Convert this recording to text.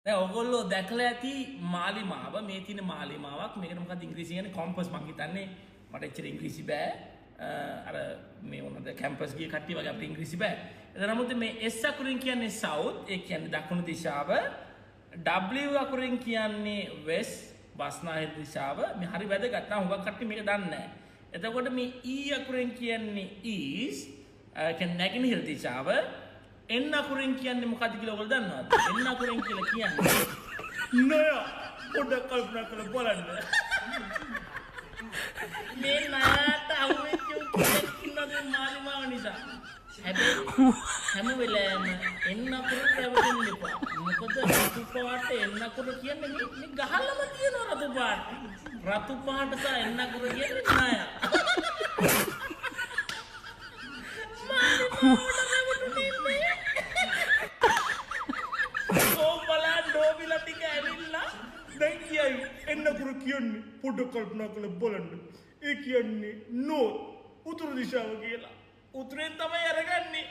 දැන් ඔයගොල්ලෝ දැකලා ඇති මාලිමාව. මේ තියෙන මාලිමාවක්. මේකට මොකක්ද ඉංග්‍රීසියෙන් කියන්නේ? කොම්පස්. මං හිතන්නේ මට එච්චර ඉංග්‍රීසි බෑ. අර මේ මොනවද කැම්පස් ගිය කට්ටිය වගේ අපිට ඉංග්‍රීසි බෑ. එතන නමුත් මේ S අකුරින් කියන්නේ සවුත්, ඒ කියන්නේ දකුණු දිශාව. W අකුරින් කියන්නේ වෙස්ට්, බස්නාහිර දිශාව. මේ හරි වැදගත්. තා හුඟක් කට්ටිය මේක දන්නේ නෑ. එතකොට මේ E අකුරෙන් කියන්නේ ඊස්ට්, ඒ කියන්නේ නැගෙනහිර දිශාව. N අකුරෙන් කියන්නේ මොකද්ද කියලා ඔයගොල්ලෝ දන්නවද? N අකුරෙන් කියලා කියන්නේ නය. පොඩ්ඩක් කල්පනා කරලා බලන්න. මේ ණයට අහුවෙච්ච උන් කීයක් ඉන්නවද මේ මාලිමාව නිසා? හැබැයි හැම වෙලාවෙම N අකුර රැවටෙන්න එපා. මොකද රතු පාට N අකුර කියන්නේ මේ ගහලම තියෙන රතු පාට. රතු පාට සහ N අකුර කියන්නේ ණය. මාලිමාවට රැවටුනේ මේ. ඕ බලන්න ඩෝබිලා ටික ඇවිල්ලා දැන් කියයි N අකුර කියන්නේ පොඩ්ඩක් කල්පනා කරලා බලන්න. ඒ කියන්නේ නෝත්, උතුරු දිශාව කියලා. උතුරෙන් තමයි අරගන්නේ.